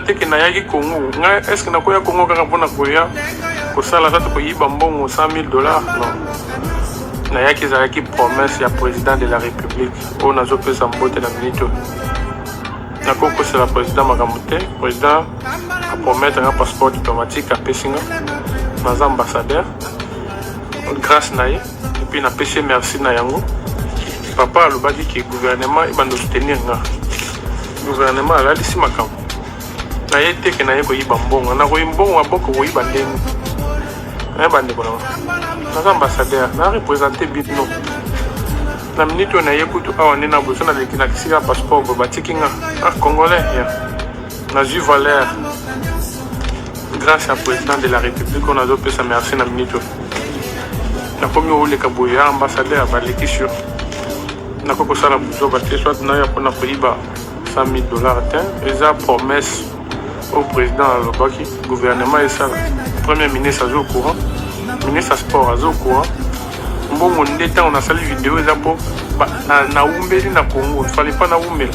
te ke nayaki Congo. Ngai est-ce que nakoya Congo kaka mpona koya kosala kaka koyiba mbongo 100 000 $? Non. Nayaki, ezalaki promesse ya président de la République oyo nazopesa mbote na minute oyo. Nakokosela président makambo te. Président apromettre nga passeport diplomatique, apesi nga, naza ambassadeur grâce na ye. Et puis napesi ye merci na yango. Papa alobaki ke gouvernement ebanda soutenir nga. Gouvernement alalisi makambo na ye te ke naye koyiba mbongo. Nakoyi mbongo ya boko koyiba ndenge naye? Bandeko nanga, naza ambassadeur, na représente bino na minute oyo. Naye kutu awa nde na boso naleki na kisika passeport boye, batiki nga. Ah, congolais ya nazwi valeur grâce ya président de la République oyo nazopesa merci na minute oyo. Nakomi oleka boye ya ambassadeur, baleki sur nakoki kosala buzoba te, soit naya mpona koyiba 100 000 dollars te. Eza promesse oyo président alobaki gouvernement esala. Premier ministre aza au courant, ministre ya sport aza au courant. Mbongo nde ntango nasali video eza mpo nawumbeli na Congo, fallait pas nawumbela.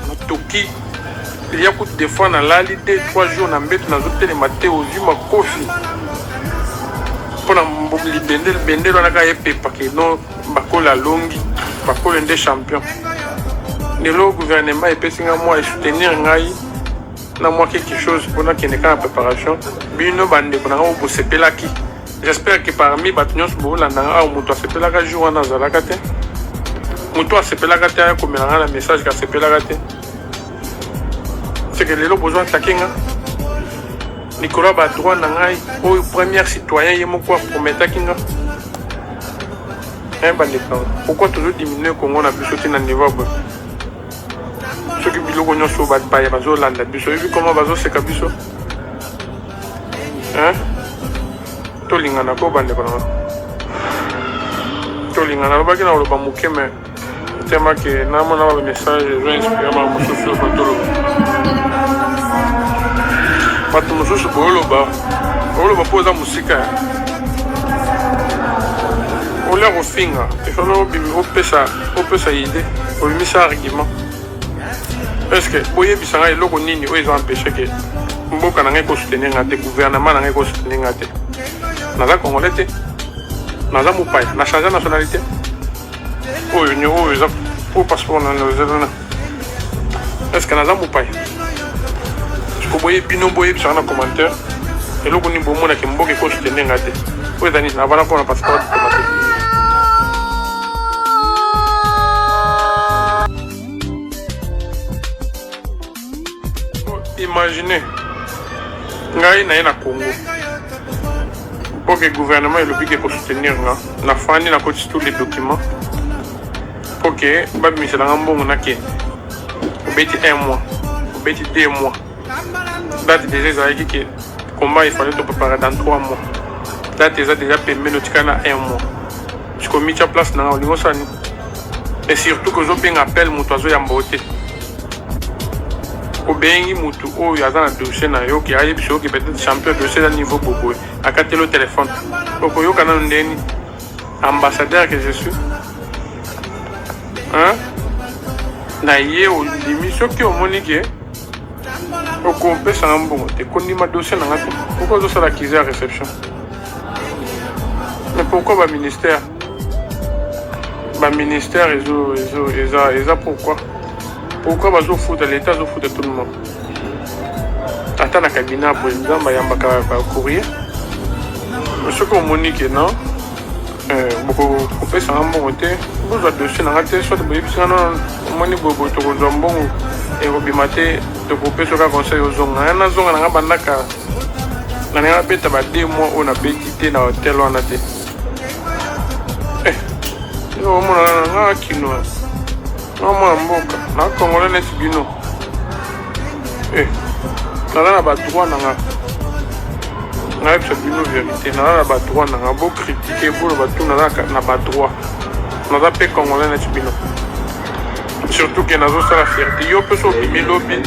Natoki lia kutu, des fois nalali 2, 3 jours na mbeto, nazotelema te. Ozwi makofi mpona libende, libendele wana kaka epepake no. Bakolo alongi, bakolo nde champion. Lelo gouvernement epesi nga mwa esoutenir ngai na mwa quelque chose mpona kende kaka na préparation. Bino bandeko na ngai bosepelaki, j'espère que parmi bato nyonso boolanda nga awa, moto asepelaka jour wana azalaka te. Moto asepelaka te, aya komela nga na message kasepelaka te. C'est que lelo bozwa attaquer nga likolo ya badroit na ngai oyo première citoyen ye moko aprometaki nga. Bandeko, pourquoi tozodiminue Kongo na biso te na niveau boye? Soki biloko nyonso bapaya bazolanda biso, oyebi koma bazoseka biso. Tolingana ko, bandeko na nga, tolingana. Alobaki na koloba moke, mais temake namona ba message ezo inspire ba mosusu oyo batoloba. Bato mosusu booloba, oloba mpo oza mosika, olia kofinga. Efalo opesa, opesa idée, obimisa argument. Est ce que boyebisa ngai eloko nini oyo eza empêche ke mboka na ngai ekosoutenir nga te, gouvernement na ngai ekosoutenir nga te? Naza congolais te? Naza mopaya? Na change nationalité oyo ni oyo eza oyo passeport na eza. Est ce que naza mopaya? Siko boye bino boyebisaka na commentaire eloko nini bomonaki mboka ekosoutenir nga te. Oyo eza nini? Navanda mpona passeport diplomatique. Imagine ngai naye na Congo mpo ke gouvernement elobi ke kosoutenir nga. Nafandi, nakotisi tous les documents mpo ke babimisela nga mbongo, nakende. Obeti un mois, obeti 2 mois, date déjà ezalaki ke combat il fallait topréparer dans 3 mois. Date eza déjà pembeni, otikali na un mois. Siko mitya place na nga, olingi osala nini? Et surtout kozobenga appel, moto azoyamba o te. Obengi motu oyo aza na dossier na yo ke ayebisa yo ke peut-être champion, dossier eza niveau boboye, akateli o téléphone. Okoyoka nano ndeni ambassadeur que je suis, hein? Na ye ondimi. Soki omoni ke okopesanga mbongo te, kondima dossier na nga te. Pourquoi ozosala accusé ya réception? Mais pourquoi baministère, baministère ezo ezo eza eza pourquoi, pourquoi bazofuta? L'état azofuta tout le monde, ata na cabinet ya président bayambaka bacourrier. Soki omoni ke non, bokopesanga mbongo te, bozwa dossier na nga te, soit boyebisanga non, omoni boyeboye, tokozwa mbongo ekobima te, tokopesa kaka conseil ozonga. Nga nazonga na nga bandaka na ndenge nabeta ba 2 mois oyo nabeti te na hotel wana te. Omona nga kino nga mwana mboka na congolais neti bino. Naza na badroit na nga. Nayebisa bino vérité, naza na badroit na nga. Bocritiquer, boloba tu, naza na badroit, naza mpe congolais neti bino. Surtout ke nazosala fierté. Yo mpe so obimi lobi.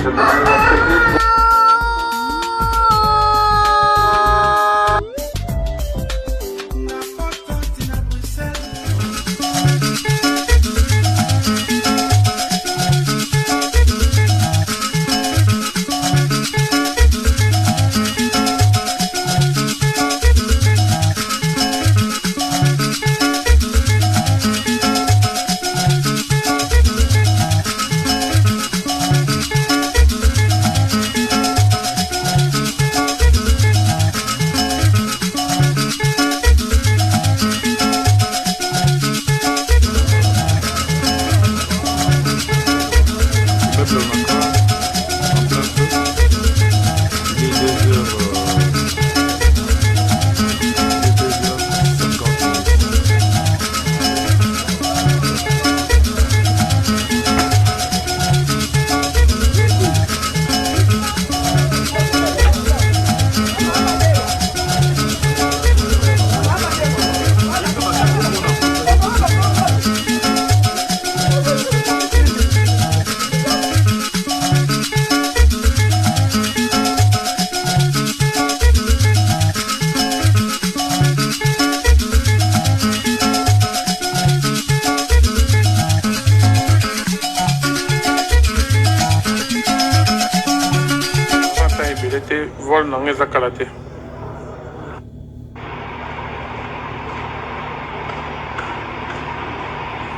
Vol na nga eza kala te.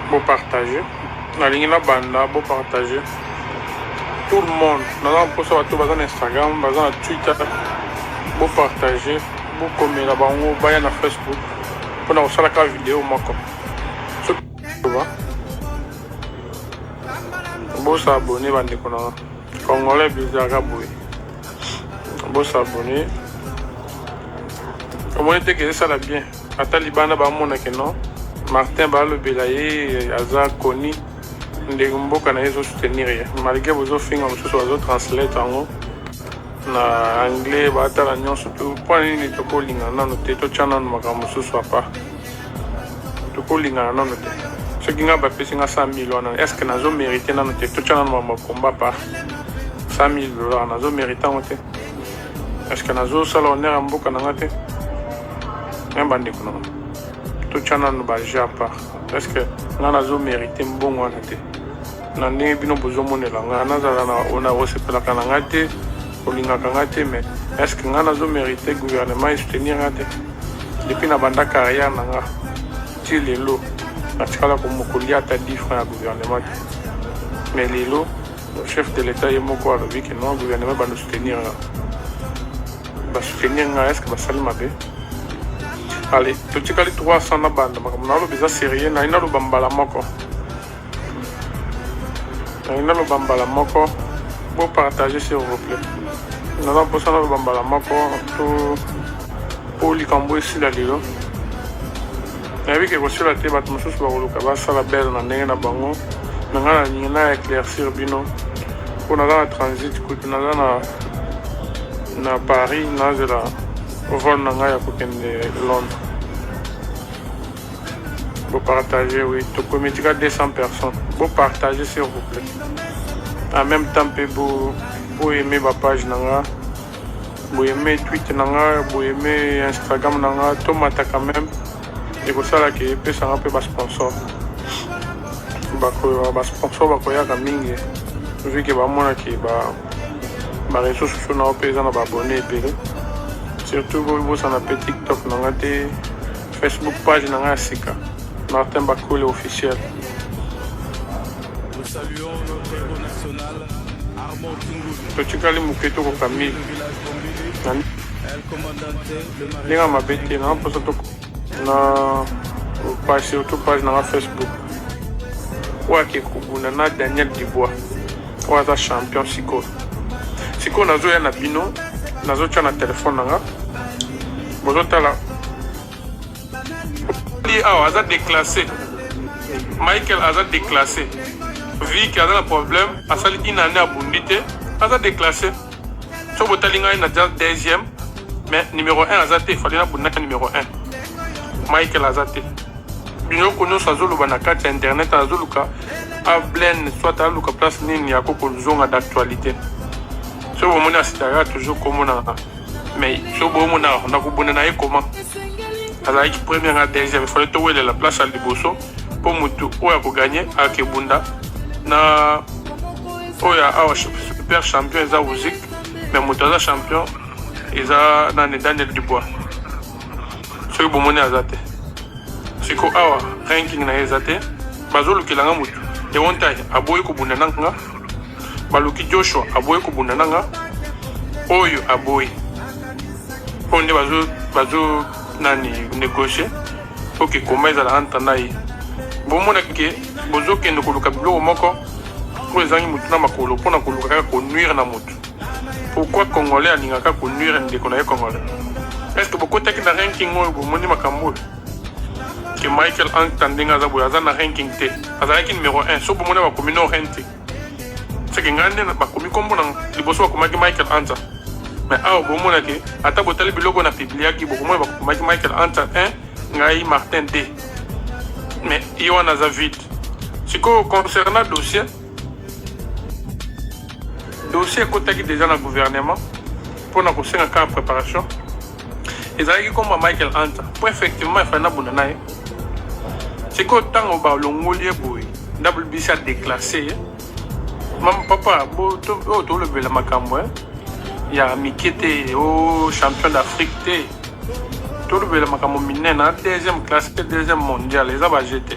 Bo partager. Nalingi nabanda bo partager. Tout le monde. Naza na mposa bato baza na Instagram, baza na Twitter. Bo partager, bokomela bango baya na Facebook mpona kosala kaka video moko. Soki bo s'abonner bandeko na nga. Congolais bizarre boye. Bo s'abonner. Omoni te ke esala bien. Ata libanda bamona ke non. Martin balobela ye aza koni ndenge mboka na ye ezo soutenir ye malgré bozofinga mosusu bazo translate yango na anglais batala nyonso tu mpo nini tokolingana nano te totya nano makambo mosusu apa tokolingana nano te soki ngai bapesi nga 100 000 wana est ce que nazo mérite nano te totya nano makambo ya combat par 100 000 dollars nazo mérite yango te est ce que nazosala honneur ya mboka na nga te me bandeko na nga totya nano ba jeu à part est ce que nga nazo mérite mbongo wana te na ndenge bino bozomonela nga nazala na kosepelaka na nga te olingaka nga te mais est ce que nga nazo mérite gouvernement esoutenir nga te depuis na banda carrière na nga ti lelo natikala kolia ata 10 francs ya gouvernement te mais lelo chef de l'état ye moko alobi ke non gouvernement bando soutenir nga basoutenir nga est ce que basali mabe allez totikali 300 na banda makambo naloba eza sérieux nayi naloba mbala moko nayi naloba mbala moko bo partager s'il vous plaît naza mposa naloba mbala moko to mpo likambo esila lelo nayebi ke kosila te bato mosusu bakoluka basala bele na ndenge na bango me ngai nalingi na éclaircir bino mpo naza na transit kutu naza na na paris nazela vol na ngai ya kokende londres Bo partager oui, tokomi tika 200 personnes. Bo partager s'il vous plaît. En même temps pe bo bo aimer ba page na nga, bo aimer tweet na nga, bo aimer Instagram na nga, tomata quand même. Ekosala ke epesa nga pe ba sponsor. Bako ba sponsor bakoyaka mingi vu que bamona ke ba ba réseaux sociaux na yo pe eza na ba abonnés ebele. Surtout bobosana pe TikTok na nga te. Facebook page na nga ya sika Martin Bakole officiel. Nous saluons notre héros national, Armand Tungulu. Totikali moke tokoka Le 1000 village Bombili, na El Comandante, le ndenge ya maréchal mabe te na mposa to na page surtout page na nga Facebook oyo ake kobunda na Daniel Dubois oyo aza champion sikoyo sikoyo nazoya na bino nazotya na telefone na nga bozotala awa aza déclassé Michael aza déclassé Vic aza na problème asali une année abundi te aza déclassé so botali ngai na deuxième mais numéro 1 aza te fali nabunda numéro 1 Michael aza te biloko nyonso azoloba na kati ya internet azoluka ablene soit aluka place nini ya kokozonga d'actualité so bomoni asitaka toujours komona mais so bomona nakobunda na ye koma azalaki première na deuxième fallait towelela place ya liboso mpo motu oyo akoganye akebunda na oyo awa super champion eza Usyk mais moto aza champion eza nani Daniel Dubois soki bomoni aza te siko awa ranking na ye eza te bazolukela nga motu Deontay aboyi kobunda na nga baluki Joshua aboyi kobunda na nga oyo aboyi oyo nde bazo bazo nani négocier po ke combat ezala entre na ye bomona ke bozokende koluka biloko moko oyo ezangi motu na makolo mpona koluka kaka konuire na motu pourquoi congolais alingaka konuire ndeko na ye congolais est ce que bokotaki na ranking oyo bomoni makambo oyo ke Michael Ankta ndenge aza boye aza na ranking te azalaki numéro 1 so bomoni bakomi no ranking seke ngai nde bakomi nkombo na liboso bakomaki Michael Anta mais awa bomona ke ata botali biloko na publiaki bokomona bakomaki Michael Anta 1 ngai Martin D mais ye wana aza vide sikoyo concernant dossier dossier ekotaki déjà na gouvernement mpona kosenga kaka préparation ezalaki komba Michael Anta po effectivement efali nabunda na ye sikoyo ntango balongoli ye boye WBC a déclassé ye mama papa oyo tolobela makambo eh? Ya mike te, o oh, champion d'Afrique te. Tolobela makambo minene na deuxième classe te, deuxième mondial eza ba jeu te.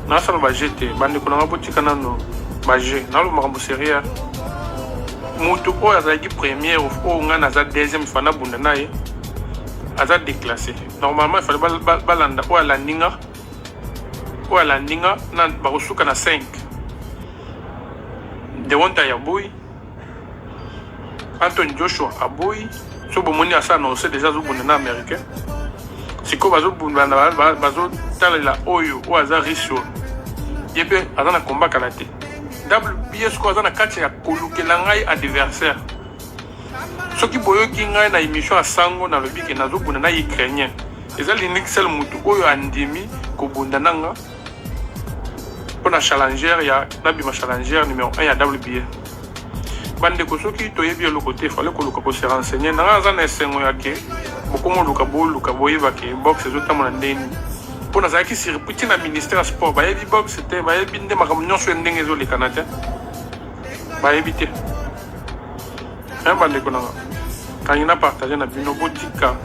Nasala ba jeu te, bandeko na nga botika nano ba jeu. Naloba makambo sérieux. Moto oyo azalaki première oyo ngai naza deuxième fois nabunda na ye aza déclassé. Normalement il fallait balanda oyo alandi nga, oyo alandi nga na bakosuka na 5. Dewonta ya boyi Anthony Joshua aboyi so bomoni asa annonce déjà azobunda na américain sikoyo bazobunda bazotalela oyo oyo aza riche oyo ye mpe aza na komba kala te WBA sikoyo aza na kati ya kolukela ngai adversaire soki boyoki ngai na émission ya sango nalobi ke nazobunda na ukrainien eza linixel motu oyo andimi kobunda na nga mpo na challenger ya nabima challenger numero 1 ya WBA. Bandeko, soki toyebi eloko te, fale koluka ko se renseigner. Na nga naza na esengo ya ke bokomoluka boluka boyeba ke boxe ezotambola ndenge nini, mpo nazalaki surpris ti na ministère ya sport bayebi boxe te, bayebi nde makambo nyonso ya ndenge ezolekana te, bayebi te. Hein, bandeko na nga, kangi na partage na bino, botika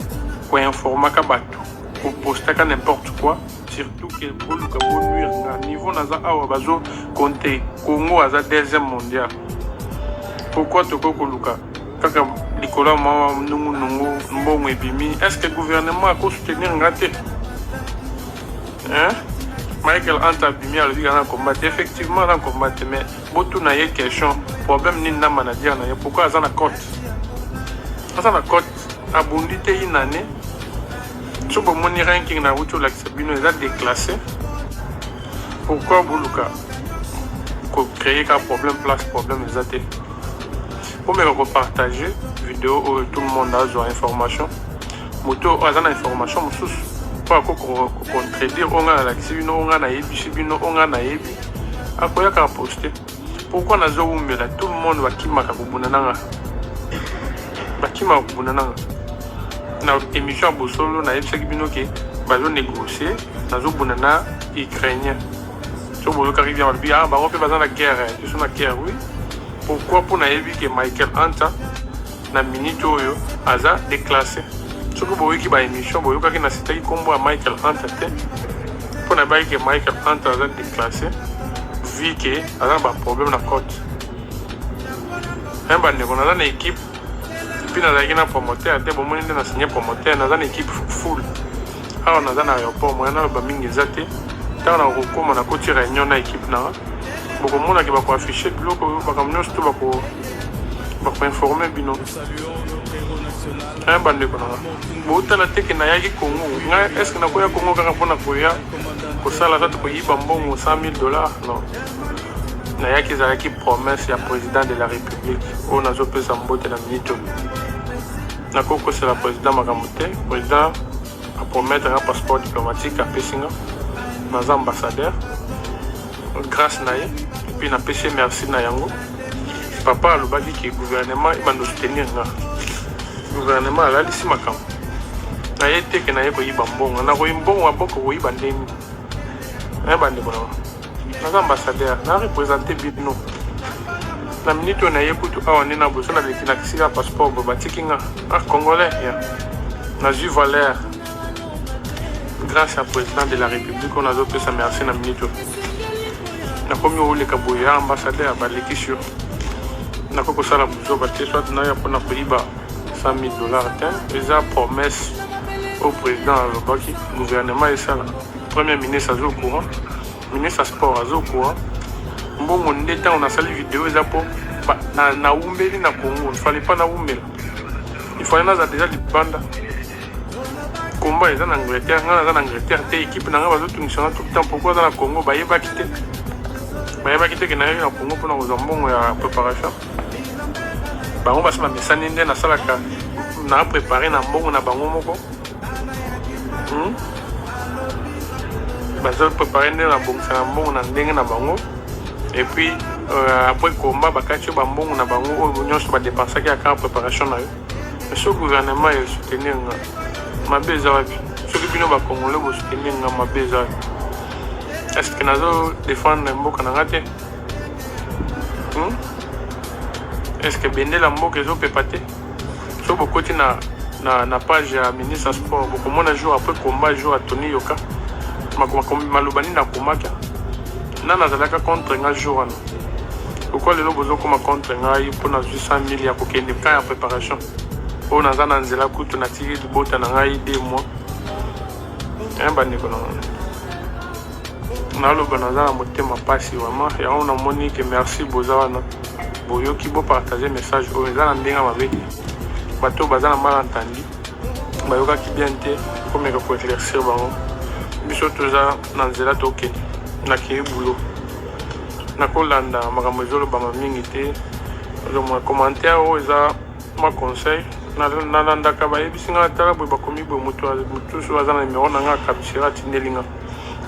koinformaka bato, kopostaka n'importe quoi. Surtout que boluka bo nuire nga niveau naza awa bazo compter Congo aza deuxième mondial. Pourquoi tokoki koluka kaka likolo ya mwa nungu nungu mbongo ebimi? Est-ce que gouvernement ako soutenir nga te? Hein? Michael Anta abimi alobi kaka na combat te. Effectivement na combat te, mais botuna ye question, problème nini na manager na ye? Pourquoi aza na cote? Aza na cote, abundi te une année. Soki bomoni ranking na wuti olakisa bino eza déclassé, pourquoi boluka ko créer ka problème place problème eza te? Bomeka ko partager vidéo oyo, tout le monde azwa information. Moto oyo aza na information mosusu mpo ako kocontredire oyo ngai nalakisi bino, oyo ngai nayebisi bino, oyo ngai nayebi, akoyaka poste. Pourquoi nazowumela? Tout le monde bakimaka kobunda nanga, bakimaka kobunda nanga. Na émission ya bosolo nayebisaki bino ke bazonégocie, nazobunda na ukrainien. So boyokaki bien, balobi ah, bango mpe baza na guerre, biso na guerre, oui. Pourquoi? Mpo nayebi ke Michael Hunter na minute oyo aza déclassé. Soki boyoki ba émission, boyokaki na citaki nkombo ya Michael Hunter te, mpo nayebaki ke Michael Hunter aza déclassé vu ke aza na baproblème na cote. Un bandeko, naza na équipe mpe nazalaki na promoteur te, bomoni nde na signe promoteur, naza na équipe full awa. Naza na aéroport, moyen naloba mingi eza te. Ntango nakokóma, nakoti réunion na équipe nanga, bokomonaki bakoaffiche biloko, makambo nyonso to bakoinforme bino. Un bandeko nanga, botala te ke nayaki Congo ngai. Est ce que nakoya Congo kaka mpona koya kosala soit koyiba mbongo 100 000 $? Non, nayaki ezalaki promesse ya président de la République oyo nazopesa mbote na minute oyo. Nakokosela président makambo te. Président apromettre nga passeport diplomatique, apesi nga, naza ambassadeur grâce na ye, et puis napesi ye merci na yango. Papa alobaki ke gouvernement ebanda soutenir nga, gouvernement alalisi makambo na ye te ke naye koyiba mbongo. Nakoyi mbongo ya boko koyiba ndeni? Na bandeko na nga, naza ambassadeur, na représente bino na minute oyo. Naye kutu awa nde na boso naleki na kisika passeport boye, batiki nga ah, congolais ya nazwi valeur grâce ya président de la République oyo nazopesa merci na minute oyo. Nakomi oleka boye ya ambassadeur, baleki sur nakoki kosala buzoba te, soit naya mpona koyiba 100 000 $ te. Eza promesse oyo président alobaki gouvernement esala. Premier ministre aza au courant, ministre ya sport aza au courant. Mbongo nde ntango nasali video eza mpo nawumbeli na Congo. Il fallait pas nawumbela, il fallait naza déjà libanda. Combat eza na Angleterre, ngai naza na Angleterre te. Équipe na ngai bazotungisa nga tout le temps, pourquoi aza na Congo? Bayebaki te, bayebaki te ke nayaki na Congo mpona kozwa mbongo ya préparation. Bango basi bamesani nde nasalaka na préparé na mbongo na bango moko, Bazo préparé nde nabongisa na mbongo na ndenge na bango. Et puis après combat, bakati oyo bambongo na bango oyo nyonso badépensaki ya kaka préparation na yo. Mais soki gouvernement esoutenir nga, mabe eza wapi? Soki bino bacongolais bosoutenir nga, mabe eza wapi? Est ce que nazo défendre mboka na nga te? Est-ce que bendela mboka ezopepa te? So bokoti na, na, na page ya ministre ya sport, bokomona jour après combat, jour ya Tony Yoka, maloba nini akomaka nani azalaka contre nga jour wana. Pourquoi lelo bozokoma contre ngai mpo nazwi 100 000 ya kokende camp ya préparation oyo naza na nzela kutu natiki libota na ngai 2 mois? Bandeko na ngai, naloba naza na motema mpasi vraiment. Yango namoni ke merci, boza wana, boyoki, bopartage message oyo. Eza na ndenge mabe te. Bato baza na malentendu, bayokaki bien te, komeka koéclaircir bango. Biso toza na nzela, tokende, nakei boulot, nakolanda makambo ezolobama mingi te. Ozomona commentaire oyo eza mwa conseil, nalandaka. Bayebisi nga, tala boye, bakomi boye. Moto mosusu aza na numero na nga, akabisela, atindeli nga.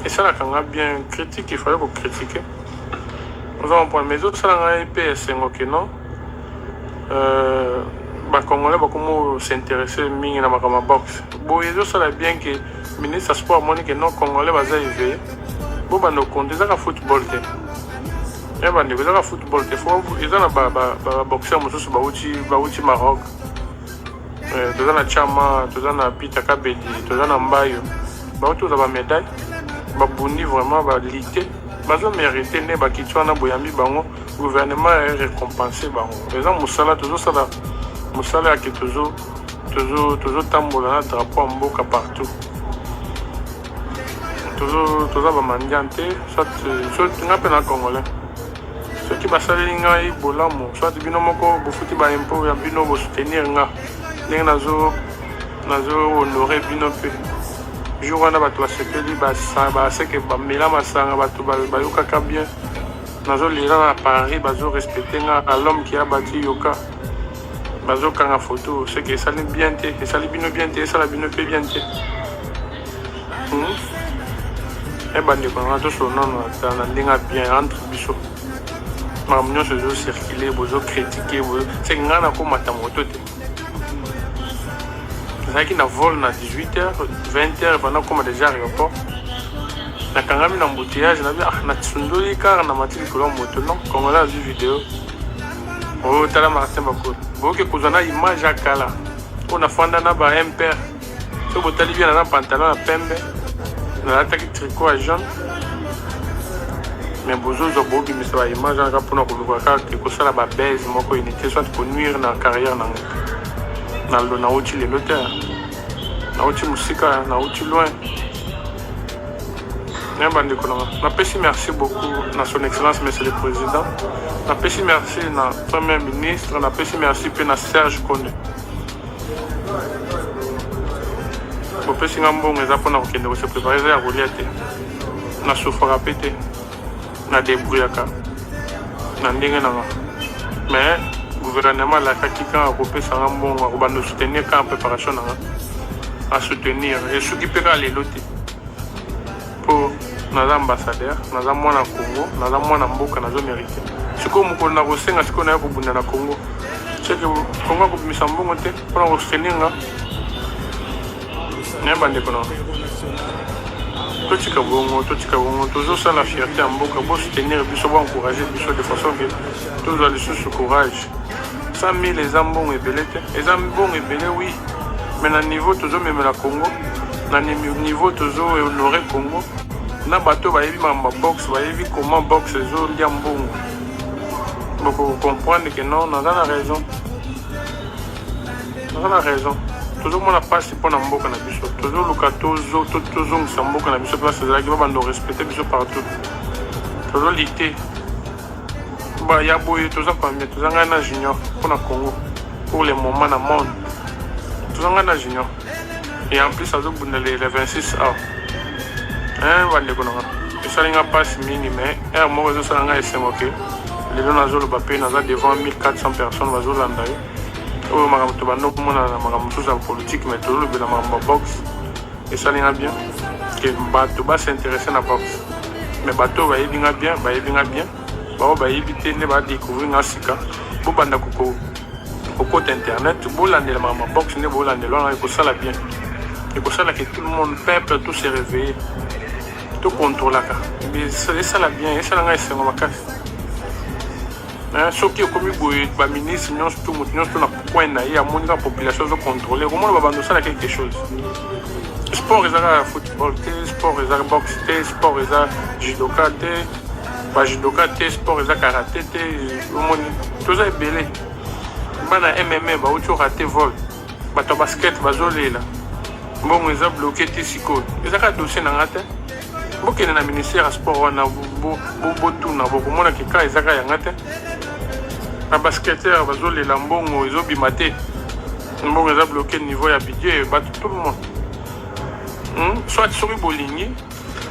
Esalaka nga bien. Critique, il fallait kocritiquer, oza comprendre, mais ezosala ngai mpe esengo ke non, Bacongolais bakomi s'intéresser mingi na makambo ya boxe boye. Ezosala bien ke ministre ya sport amoni ke non, Congolais baza éveillé. Bobanda okonte, ezaka football te. Ya bandeko, ezaka football te. Fo eza na baboxeur mosusu bauti Maroc. Toza na Chama, toza na Peter Kabedi, toza na Mbayo, bauti kozwa bamédaille, babundi vraiment, balite, bazomérite nde bakiti wana. Boyambi bango, gouvernement erécompense bango. Eza mosala tozosala, mosala yake tozotambola na drapeau ya mboka partout. Toza bamandian te. Soit nga mpe na Congolais, soki basaleli ngai bolamu, soit bino moko bofuti baimpôt ya bino, bosoutenir nga ndenge nazo honorer bino mpe. Jour wana bato basepeli, baseke, bamela masanga, bato bayokaka bien. Nazolela na Paris, bazorespecte nga, l'homme qui a bati Yoka, bazokanga photo. Soki esali bien te, esali bino bien te, esala bino mpe bien te. E bandeko nanga, tosolo nano na ndenge ya bien entre biso. Makambo nyonso ezocircule, bozocritiquer, seke ngai nakomata moto te. Nazalaki na vol na 18 h 20 h banda koma déjà aéroport, nakangami na embouteillage. Nabi ah, nasundoli kaka na mati likolo ya moto. Non, Congolais azwi video oyo, tala Martin Bakoli, boyoki kozwa na image ya kala oyo nafanda na ba mpr. So botali bien, naza pantalon ya pembe, nalataki tricot ya jaune, mais bozozwa, bobimisa baimage wana kaka mpona koluka kaka kosala babase moko unité, soit konuire na carrière na ngai. Nauti lelo te, nauti mosika, nauti loin. Na bandeko na nga, napesi merci beaucoup na Son Excellence Monsieur le Président, napesi merci na Premier ministre, napesi merci mpe na Serge Konde. Bopesi nga mbongo, eza mpona kokende kose préparer, eza ya kolia te. Nasufraka mpe te, nadébrouillaka na ndenge na nga, mais gouvernement alakaki kaka kopesa nga mbongo, akobanda soutenir kaka préparation na nga, asoutenir. Esuki mpe kaka lelo te, mpo naza ambassadeur, naza mwana Congo, naza mwana mboka, nazomérite. Sikoyo mokolo na kosenga, sikoyo naya kobunda na Congo, seke Congo akobimisa mbongo te mpona kosoutenir nga. Naye bandeko na, totika bongo, totika bongo. Tozosala fierté ya mboka. Bosoutenir biso, boencourage biso de façon ke tozwa lisusu courage. 100 000 eza mbongo ebele te, eza mbongo ebele, oui, mais na niveau tozomemela Congo, na niveau tozohonore Congo, na bato bayebi makambo ya boxe, bayebi comment boxe ezolia mbongo, bokocomprendre ke non, naza na raison, naza na raison. Tozomona mpasi mpo na mboka na biso, tozoluka tozongisa mboka na biso place ezalaki, babanda korespecte biso partout. Tozolite ya boye, toza combien? Toza ngai na Junior mpo na Congo pour le moment, na monde toza ngai na Junior, et en plus azobunda le 26 awa. Bandeko na nga, esali nga mpasi mingi, mais heure moko ezosala ngai esengo ke lelo nazoloba mpe naza devant 1400 personnes bazolanda ye. Oyo makambo tobanda komona na makambo mosusu ya politique, mais tozolobela makambo ya boxe. Esali nga bien ke bato bas'intéresse na boxe, mais bato oyo bayebi nga bien, bayebi nga bien. Bao bayebi te nde badécouvrir nga sika. Bobanda kokota internet, bolandela makambo ya boxe nde bolandela wana, ekosala bien, ekosala ke tout le monde, peuple, tout se réveiller, tokontrolaka. Esala bien, esala ngai esengo makasi. Hein, soki ekomi boye baministre nyonso to moto nyonso to na coin na ye amoni kaka population azocontrôle okomona babanda osala quelque chose. Sport eza kaka football te, sport eza boxe te, sport eza judoka te, bajudoka te, sport eza karate te. Omoni toza ebele, bana MMA bauti orate vol, bato ya basket bazolela, mbongo eza bloqué te. Sikoyo eza kaka dossier na nga te. Bokende na ministère ya sport wana, botuna, bokomona ke ka eza kaka yanga te. Na basketteur bazolela, mbongo ezobima te, mbongo eza bloqué niveau ya budget. Bato, tout le monde, Soit soki bolingi,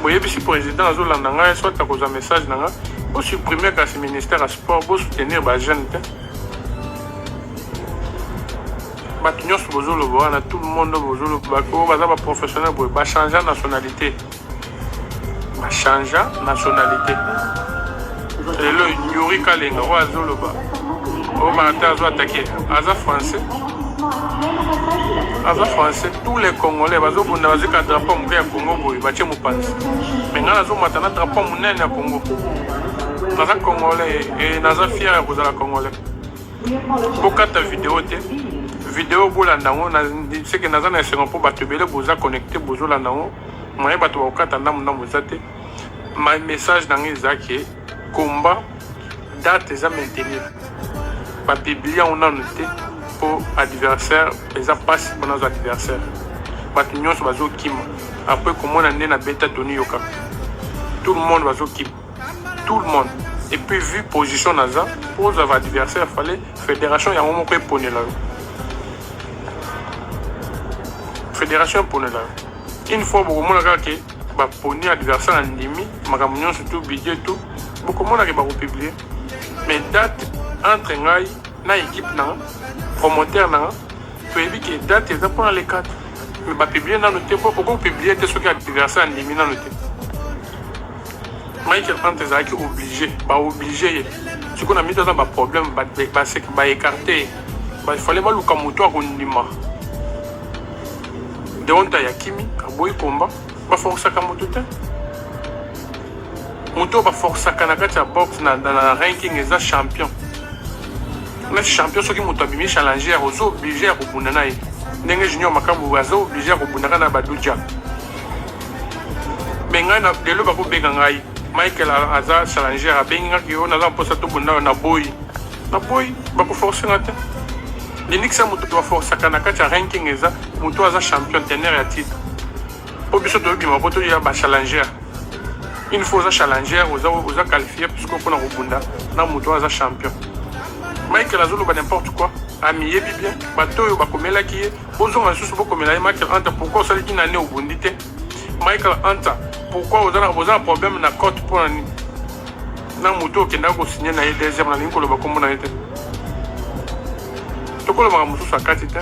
boyebisi président azolanda ngai, soit akozwa message na ngai, bosupprime kasi ministère ya sport, bosoutenir bajeune te. Bato nyonso bozoloba wana, tout le monde bozoloba oyo baza baprofessionnel boye, bachange nationalité, bachange nationalité. Lelo Yuri Kalenga oyo azoloba, oyo Martin azo attaquer, aza français, aza français. Tous les Congolais bazobunda, bazwika drapeau moke ya Congo boye, batie mopanzi. Me ngai nazomata na drapeau monene ya Congo. Naza Congolais e naza fier ya kozala Congolais. Bokata video te, video bolanda yango. Seke naza na esengo mpo bato ebele boza connecté, bozolanda yango. Moye bato bakokata ndambo ndambo eza te. Ma message na ngai eza ke combat date eza maintenir, bapublier yango nanu te mpo adversaire eza mpasi mpona azwa adversaire. Bato nyonso bazokima après komona nde nabeta Tony Yoka. Tout le monde bazokima, tout le monde. Et puis vu position naza, mpo ozwa adversaire, fallait fédération yango moko eponela yo, fédération eponela yo. Une fois bokomona kaka ke baponi adversaire, andimi makambo nyonso, tout budget, tout, bokomona ke bakopublier. Mais date, entre ngai na équipe nanga, promoteur nanga, toyebi ke date eza mpona le 4, mais bapublier nano te mpo okopublier te soki adversaire andimi nano te. Michael Hunter ezalaki obligé, baoblige ye. Sikoyo na mito aza baproblème, baécarte ye, bafale baluka moto akondima. Deonta ya kimi aboyi komba. Baforsaka moto te. Moto oyo baforsaka na kati ya boxe na ranking eza champion. Na champion, soki moto abimi challenger, oza obligé ya kobunda na ye. Ndenge Junior Makambo aza obligé ya kobundaka na Baduja. Me ngai na lelo bakobenga ngai, Michael aza challenger, abengi ngaki oyo naza mposa tobunda oyo, naboyi, naboyi, bakoforce nga te. Linikisa moto baforsaka na kati ya ranking eza moto aza champion, teneur ya titre, mpo biso toyobima mpo toya bachallenger. Une fois oza challenger, oza qualifié puisque mpona kobunda na moto oyo aza champion. Michael azoloba n'importe quoi, amiyebi bien. Bato oyo bakomelaki ye, bozonga lisusu bokomela ye. Michael Hunter, pourquoi osalaki nani obundi te? Michael Hunter, pourquoi oza na problème na cote? Mpona nini na moto okendaka kosigne na ye deuxième? Nalingi koloba kombo na ye te, tokolobaka mosusu akati te.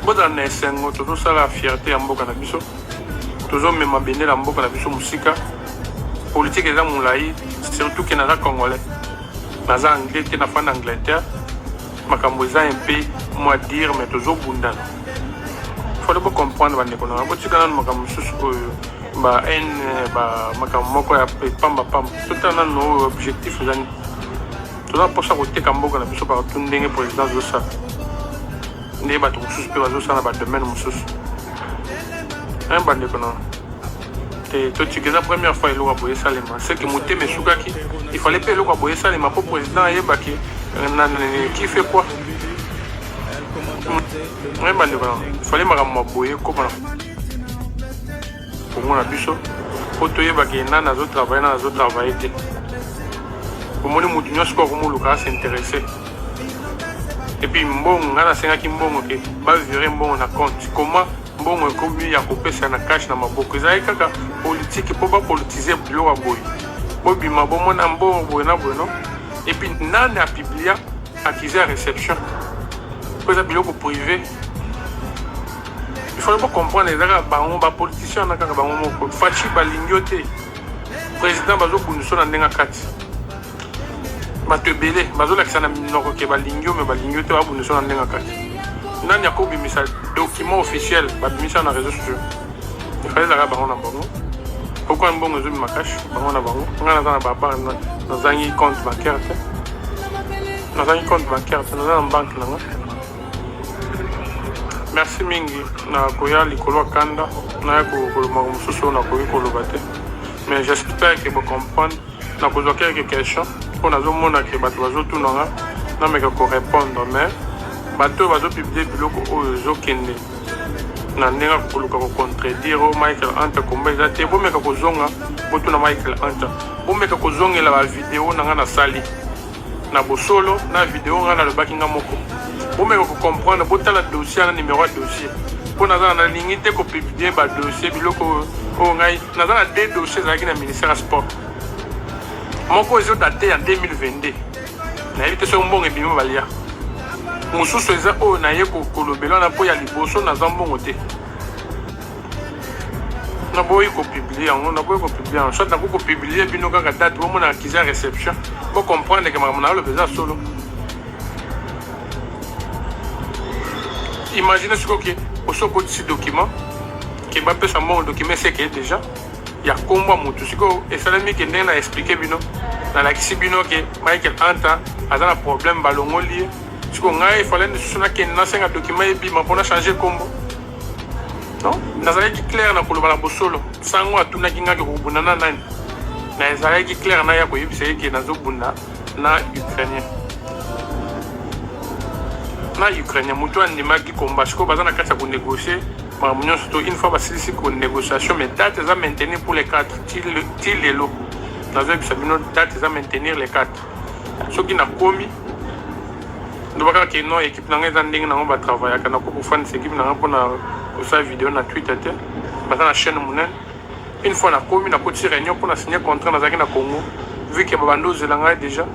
Bozala na esengo, tozosala fierté ya mboka na biso, tozomema bendela ya mboka na biso mosika. Politike eza molai, surtout ke naza Congolais, naza Anglais te, nafanda Angleterre. Makambo eza un peu mwa dire, mais tozobundana. Fallait bocomprendre, bandeko nanga. Botika nanu makambo mosusu oyo, ba haine, ba makambo moko ya pambapamba. Totala nanu oyo objectif eza nini. Toza mposa koteka mboka na biso partout, ndenge président azosala, nde bato mosusu mpe bazosala na badomaine mosusu. Bandeko na te, totika. Eza première fois eloko ya boye esalema. Seke motema esukaki, il fallait mpe eloko ya boye esalema mpo président ayebaki qui fait quoi. Bandeko na, il fallait makambo ya boye ekóma na Kongo na biso mpo toyebaki nani azotravaille, nani azotravaille te. Omoni motu nyonso kaka komoluka as'intéresse. Et puis mbongo, ngai nasengaki mbongo ke bavire mbongo na compte. Comment mbongo ekomi ya kopesa na cash na maboko? Ezalaki kaka politike mpo bapolitize biloko ya boye. Bobima, bomona mbongo boye na boye, non. Et puis nani apublia accusé ya réception mpo eza biloko privé? Il faut bocomprendre, eza kaka bango bapoliticien wana, kaka bango moko. Faci balingi yo te, président. Bazobundisa na ndenge kati. Bato ebele bazolakisa na minoko ke balingi yo, me balingi yo te, babundisa na ndenge kati. Nani akobimisa document officiel babimisa na réseau sociaux? Efale ezalaka bango na bango. Pourquoi mbongo ezobima cash? Bango na bango. Ngai naza na babanke, nazangi compte bancaire te. Nazangi compte bancaire te, naza na banque na nga. Merci mingi na koya likolo ya kanda naya koloba mosusu oyo nakoki koloba te, mais j'espère que bocomprendre. Nakozwa quelques questions mpo nazomona ke bato bazotuna nga, nameka korépondre. Mais bato oyo bazopublie biloko oyo ezokende na ndenge ya koluka kocontredire oyo Michael Hunter komba eza te, bomeka kozonga botuna Michael Hunter, bomeka kozongela bavideo na nga nasali na bosolo na video nga nalobaki nga moko, bomeka kocomprendre, botala dossier na numero ya dossier, mpo naza nalingi te kopublie badossier biloko oyo ngai naza na deux dossier ezalaki na ministère ya sport. Moko ezodate ya 2022, nayebi te soki mbongo ebimi balia. Mosusu eza oyo naye kolobela wana, mpo ya liboso naza mbongo te, naboyi kopublie yango, naboyi kopublie yango. Soit nakoki kopublie bino kaka date, bomona accusé ya réception, bocomprendre ke makambo naloba eza solo. Imagine sikoyo ke osi okotisi document ke bapesa mbongo, document eseke déjà ya kombo ya motu. Sikoyo esalemi ke ndenge na explike bino, nalakisi bino ke Michael Anta aza na problème, balongoli ye. Sikoyo ngai efale lisusu nakende nasenga document ebima mpo na change kombo? Non, nazalaki clair na koloba na bosolo. Sango atunaki ngai ke kobunda na nani, na ezalaki clair na ya koyebisa ye ke nazobunda na Ukrainien, na Ukrainien moto andimaki komba. Sikoyo baza na kati ya konégocie makambo nyonso to une fois basilisi konégociation, mais date eza maintenir pour les 4. Ti lelo nazoyebisa bino, date eza maintenir les 4. Soki nakomi, ndoba kaka ke non, équipe na ngai eza ndenge nango batravaillaka. Nakoki kofandisa équipe na ngai mpona kosala video na Twitter te, baza na chaîne monene. Une fois nakomi, nakotisi réunion mpona signer contrat. Nazalaki na Congo, vu ke babandi ozela ngai déjà,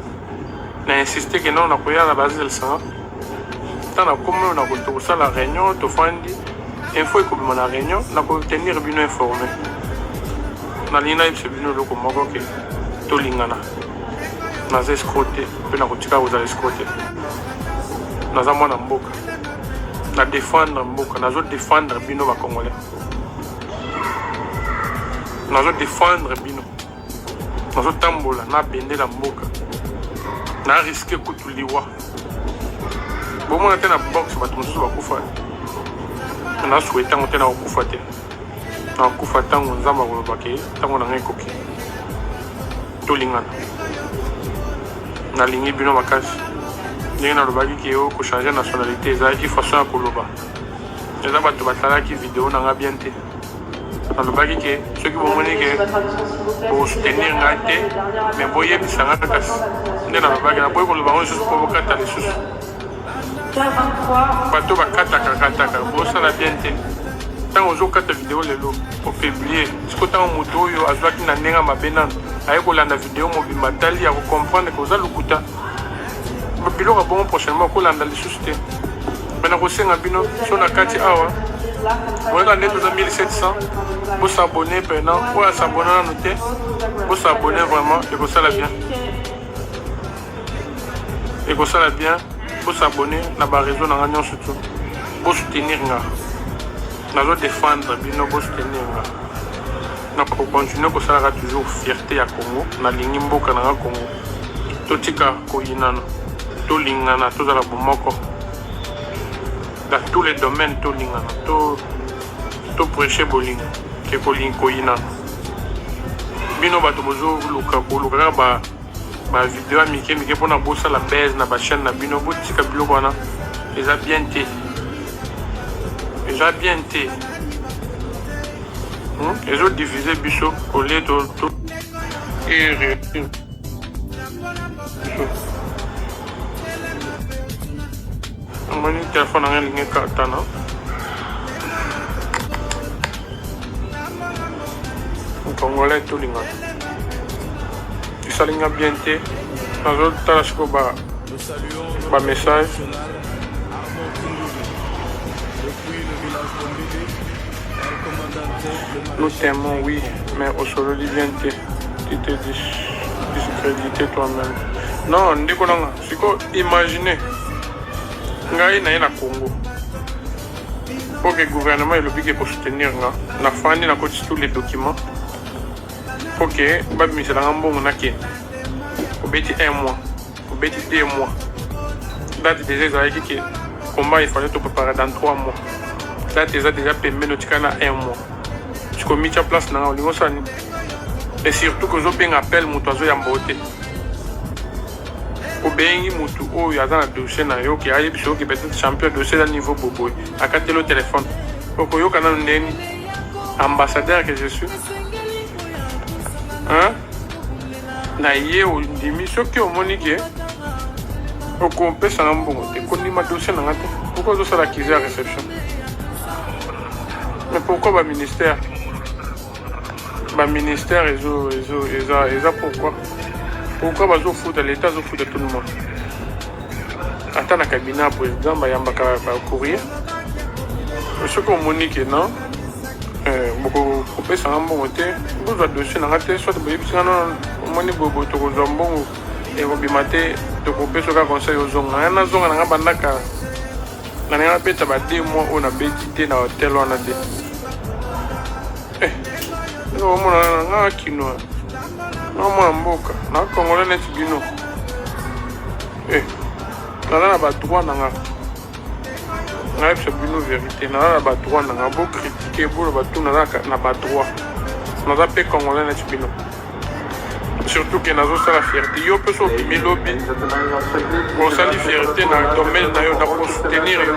na insiste ke non, nakoya na bazelisanga. Ntango nakomi oyo nakosala réunion, tofandi, info ekobima na réunion, nakotenir bino informé. Nalingi nayebisa bino eloko moko ke tolingana. Naza escroc te, mpe nakotika kozala escroc te. Naza mwana mboka, na défendre mboka, nazo défendre bino bacongolais, nazo défendre bino, nazotambola na bendela mboka, na risque kutu liwa. Bomona te na box bato mosusu bakufa, nasouhaite yango te. Nakokufa te, nakokufa ntango Nzambe akoloba ke ntango na ngai ekoki. Tolingana, nalingi bino makasi. Ndenge nalobaki ke oyo kochange nationalité ezalaki façon ya koloba, eza bato batalaki video na nga bien te. Nalobaki ke soki bomoni ke bosoutenir ngai te, mais boyebisa ngai. Kasi nde nalobaki, naboyi koloba ngo lisusu mpo bokata lisusu. Bato bakataka kataka, bosala bien te. Ntango ozokata video lelo, opublie, siko ntango moto oyo azwaki na ndenge ya mabe nano aye kolanda video mobimba, tali ya kocomprendre ke oza lokuta. Biloko ya bongo, prochainement okolanda lisusu te. Me nakosenga bino so na kati awa, boyaka nde toza 1700, bosabone mpena. Oyo asabone nano te, bosabone, vraiment ekosala bien, ekosala bien. Bosabone na bareseau na nga nyonso tu, bosoutenir nga, nazodefendre bino, bosoutenir nga. Nakocontinue kosalaka toujours fierté ya Congo. Nalingi mboka na nga Congo. Totika koyinana, tolingana, tozala bomoko dans tous les domaines. Tolingana, to toprêche bolingo ke koyinana. Bino bato bozoluka koluka kaka ba bavideo ya mike mike mpona bosala base na bachaîne na bino, botika biloko wana, eza bien te, eza bien te. Ezodivise biso olie to biso. Namoni telefone na ngai elingi ekatana. Congolais, tolingana. Esalinga bien te. Nazotala sikoyo ba Nous saluons ba message. National Armand Tungulu. Depuis le village de Mbélé, El Comandante, le Nous maréchal t'aimons, oui, mais osololi bien te, tu te discrédité toi-même. Non, ndeko nanga, sikoyo imagine ngai naye na Congo mpo ke gouvernement elobi ke kosoutenir nga. Nafandi, nakotisi tous les documents mpo ke babimiselanga mbongo, nakende. Obeti un mois, obeti 2 mois. Date déjà ezalaki ke combat, il fallait topréparer dans 3 mois. Date eza déjà pembeni, otikali na 1 mois. Sikomitya place na nga, olingi osala nini? Et surtout ke ozobenga appel, moto azoyamba yo te. Obengi motu oyo aza na dossier na yo ke ayebisa yo ke peut-être champion, dossier eza niveau boboye, akateli yo telefone. Okoyoka nanu ndeni ambassadeur que je suis, hein? Na ye ondimi. Soki omoni ke okopesanga mbongo te, kondima dossier na nga te. Pourquoi ozosala accusé ya réception? Mais pourquoi baministère ezo ezo eza eza pourquoi bazofuta? L'état azofuta tout le monde. Ata na cabinet ya président bayambaka bacourrier. Soki omoni ke non, bokopesanga mbongo te, bozwa dossier na nga te. Soit boyebisi nga non, omoni boyeboye, tokozwa mbongo ekobima te, tokopesa kaka conseil ozonga. Nga nazonga na nga bandaka na ndenge nabeta ba 2 mois oyo nabeti te na hotel wana te. Omona nga kino nga mwana mboka na congolais neti bino. Naza na badroit na nga. Nayebisa bino vérité, naza na badroit na nga. Bocritiquer, boloba tu, naza na badroit, naza mpe congolais neti bino. Surtout ke nazosala fierté. Yo mpe so obimi lobi, osali fierté na domaine na yo, na kosoutenir yo,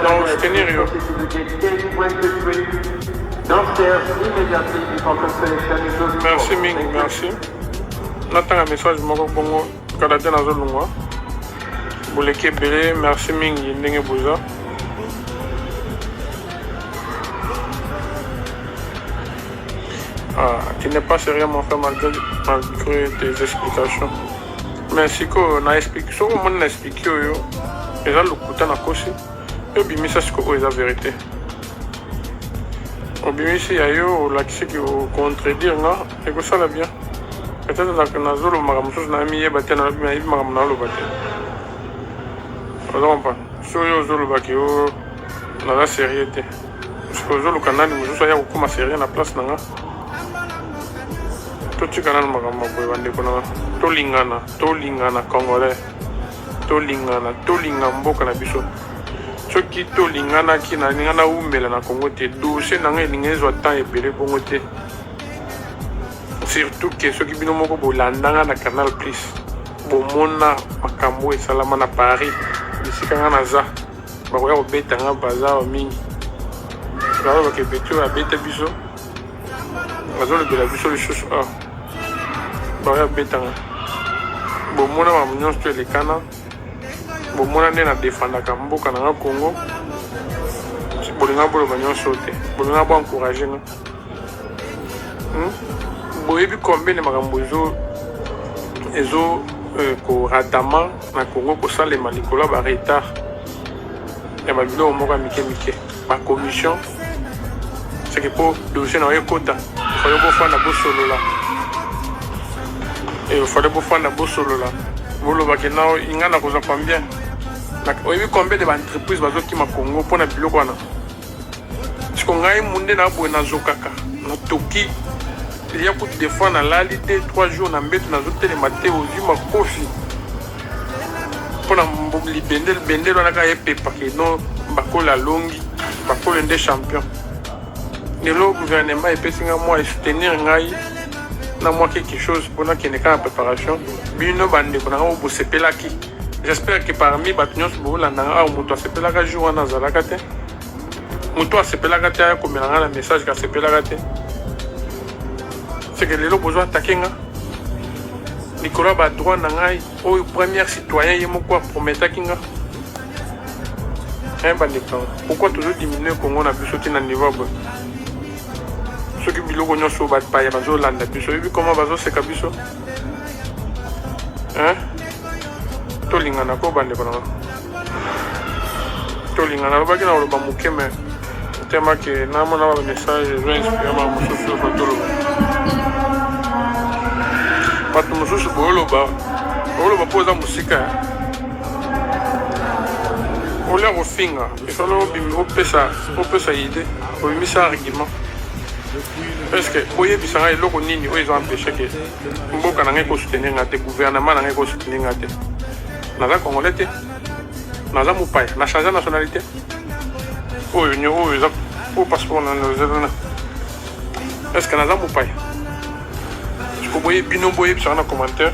na kosoutenir yo. Merci mingi, merci. Natanga message moko bongo kala te, nazolongwa. Boleki ebele, merci mingi ndenge boza. Ah, tu n'es pas sérieux, mon frère, malgré tes explications. Mais sikoyo na explique, soki omoni na explique oyo eza lokuta, nakosi, yo obimisa sikoyo oyo eza vérité. Obimisi ya yo, olakisiki ocontredire nga, ekosala bien. Peut-être nazoloba makambo mosusu, nayamiyeba te, nayebi makambo naloba te. Oza comprendre? So oyo ozolobaki yo naza sérieux te, parce que ozoluka nani mosusu aya kokóma sérieux na place na nga. Totika nanu makambo ya boye, bandeko na nga. Tolingana, tolingana, congolais, tolingana, tolinga mboka na biso. Soki tolinganaki, nalinga nawumela na Congo te. Dossier na ngai elingi ezwa temps ebele bongo te. Surtout ke soki bino moko bolandanga na Canal Plus, bomona makambo esalama na Paris, bisika nga naza, bakoya kobeta nga, baza mingi bazolobaka ebeti oyo abeta biso, bazolobela biso lisusu. Ah, bakoya kobeta nga. Bomona makambo nyonso to elekana, bomona nde nadefandaka mboka na nga Congo. Bolinga boloba nyonso te, bolinga boencourager nga. Boyebi combien de makambo ezo koratama na Congo, kosalema likolo ya baretard ya babiloko moko ya mike mike, bacommission. Seke mpo dossier na yo ekota, fale bofanda bosolola, fale bofanda bosolola, bolobaki na nga na kozwa combien. Oyebi combien de baentreprise bazokima Congo mpona biloko wana? Siko ngai munde na boye, nazokaka, natoki lia kutu. Des fois nalali te 3 jours na mbeto, nazotelema te. Ozwi makofi mpona libende, libendele wana kaka epepake no bakolo alongi, bakolo nde champion. Lelo gouvernement epesi nga mwa esoutenir ngai na mwa quelque chose mpona kende kaka préparation. Bino bandeko na ngai bosepelaki, j'espère que parmi bato nyonso bolanda nga awa, moto asepelaka jour wana azalaka te. Moto asepelaka te, aya komela nga na message ke asepelaka te. Seke lelo bozwa attaquer nga likolo ya badroit na ngai oyo première citoyen ye moko aprometaki nga. Bandeko, pourquoi tozodiminue Congo na biso te na niveau ya boye? Soki biloko nyonso bapaya bazolanda biso, oyebi koma bazoseka biso, hein? Tolingana ko, bandeko na nga, tolingana. Alobaki na koloba moke, mais tema ke namona bamessage ezo inspire makambo mosusu oyo toloba. Bato mosusu boyoloba, oloba mpo oza mosika, olia kofinga esolo, opesa idée, obimisa argument. Est ce que boyebisa ngai eloko nini oyo eza empêche ke mboka na ngai ekosoutenir nga te, gouvernement na ngai ekosoutenir nga te? Naza congolais te, naza mopaya, na change nationalité. Oyo nyo oyo eza oyo passeport na na est-ce que naza mopaya? Siko boye bino boyebisaka na commentaire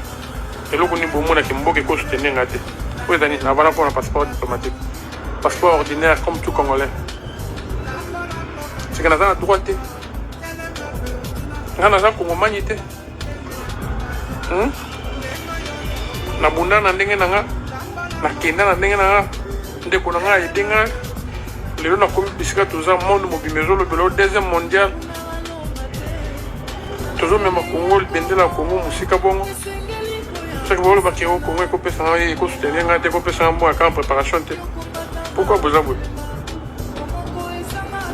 eloko nini bomonaki mboka ekosoutenir nga te. Oyo ezali navanda mpona passeport diplomatique, passeport ordinaire comme tout congolais. Seke naza na droit te, nga naza kongomani te. Nabunda na ndenge na nga, nakenda na ndenge na nga, ndeko na nga aide nga. Lelo nakomi bisika toza, monde mobimba ezolobela deuxième mondial, tozomema Congo, bendela ya Congo mosika. Bongo soki bolobaki o Congo ekopesa nga, ekosoutenir nga te, ekopesa nga mbongo kaka préparation te, pourquoi boza boye?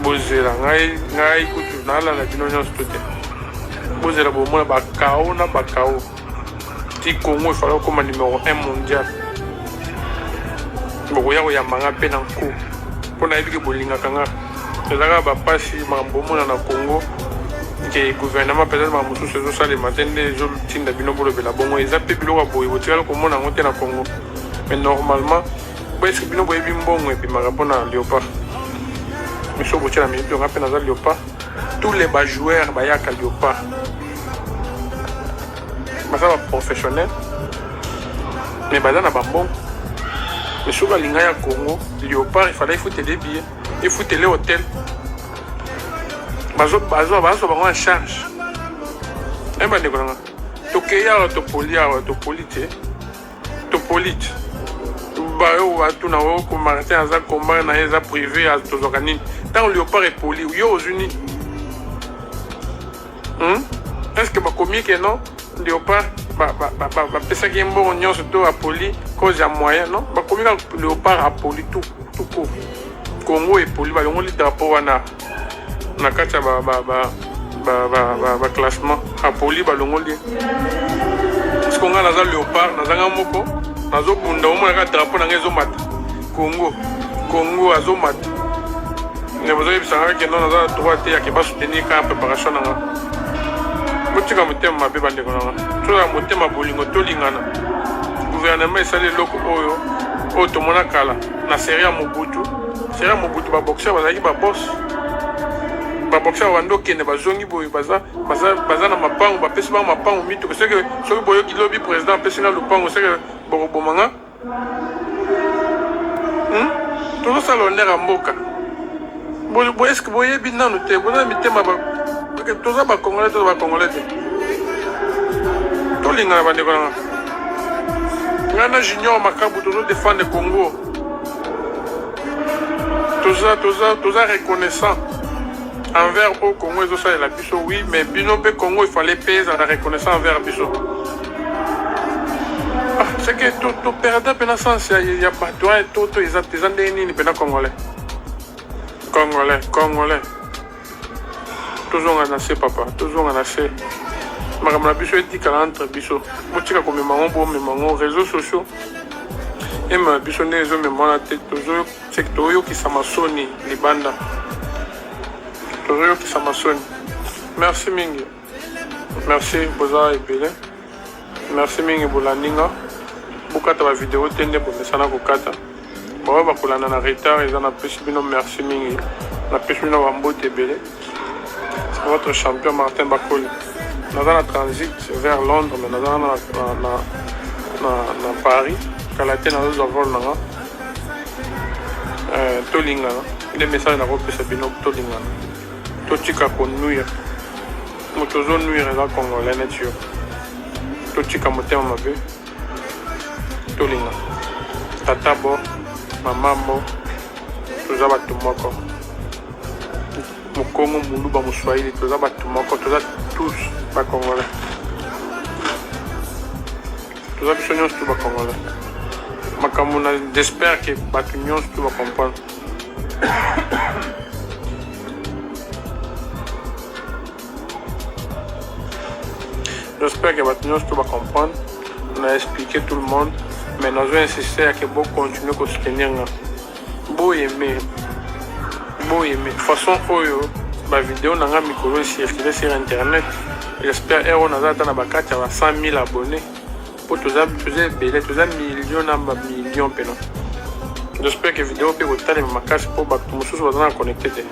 Bozela ngai, ngai kutu nalanda bino nyonso to te. Bozela, bomona bakao na bakao ti Congo efala okóma numéro 1 mondial. Bokoya koyamba nga mpe na nko, mpo nayebi ke bolingaka nga. Eza kaka bapasi, makambo bomona na Congo ke gouvernement peut-être makambo mosusu ezosalema te, nde ezotinda bino bolobela bongo. Eza mpe biloko ya boye botikali komona yango te na Congo. Mais normalement eske bino boyebi mbongo ebimaka mpona Léopard? Miso botia na minute, nga mpe naza Léopard. Tous les bajoueurs bayaka Léopard baza baprofessionnel, mais baza na bambongo. Mais soki alinga ya Congo, Léopard ifala efutele billet, efutele hôtel, bazwa bango en charge. E bandeko nanga, tokei awa, topoli awa, topoli te, topoli te. Bayo batuna o Martin aza combat na ye eza privé, tozwaka nini ntango Léopard epoli? Yo ozwi nini? Est ce que bakomi ke non, Léopard bapesaki ye mbongo nyonso to apoli cause ya moyen? Non, bakomi kaka Léopard apoli tout, tout court. Congo epoli, balongoli drapeau wana na kati ya baclassement, apoli, balongoli. Parce que ngai naza Léopard, nazanga moko, nazobunda. Omonaka drapeau na ngai ezomata, Congo, Congo azomata. Me bozoyebisanga ke non, naza na droit te yake basoutenir kaka préparation na nga. Botika motema mabe, bandeko na nga, tozala motema bolingo, tolingana. Gouvernement esali eloko oyo oyo tomona kala na série ya Mobutu. Série ya Mobutu, baboxer bazalaki babos, baboxer babandi okende, bazongi boye, baza na mapango, bapesi bango mapango, mituka. Soki soki boyoki lobi président apesi nga lupango, seke bokoboma nga. Tozosala honneur ya mboka. Est-ce boyebi nanu te? Boza mitema, toza bacongolais, toza bacongolais te. Tolingana, bandeko nanga. Ngai na Junior Makabu tozodefendre Congo. Toza reconnaissant envers oyo Congo ezosalela biso, oui, mais bino mpe Congo efale mpe ezala reconnaissant envers biso. Ah, c'est que toperdre mpena sens ya bato wana. To eza ndenge nini mpena? Congolais, congolais, congolais, tozonga na se, papa, tozonga na se. Makambo na biso etikala entre biso. Botika komema ngo, bomema ngo réseaux sociaux, emema biso ndenge ezomema wana te. Tozoyokisa masoni libanda, tozoyokisa masoni. Merci mingi, merci, boza ebele. Merci mingi, bolandi nga. Bokata bavideo te nde bomesana kokata. Baoyo bakolanda na retard eza, napesi bino merci mingi, napesi bino bambote ebele. C'est votre champion Martin Bakoli. Naza na transit vers Londres, mais naza na Paris. Kala te nazozwa vol na nga. Tolingana nde message nakopesa bino. Tolingana, totika konuire. Moto ozonuire eza congolais neti yo. Totika motema mabe, tolinga tata bo mama mo, toza bato moko. Mokongo, moluba, moswahili, toza bato moko, toza tous bacongolais, toza biso nyonso to bacongolais. Makambo na j'espère ke bato nyonso to bacomprendre. J'espère que bato nyonso to bacomprendre. Na expliquer tout le monde, mais nazo insister yake bocontinue kosoutenir nga, boyeme, boyeme façon oyo bavideo na nga mikolo ecircule sur internet. J'espère ero naza ata na bakati ya ba 100 000 abonnés. mpo toza ebele, toza million na bamillion mpena. J'espère que video mpe kotalema makasi mpo bato mosusu baza na connecte te.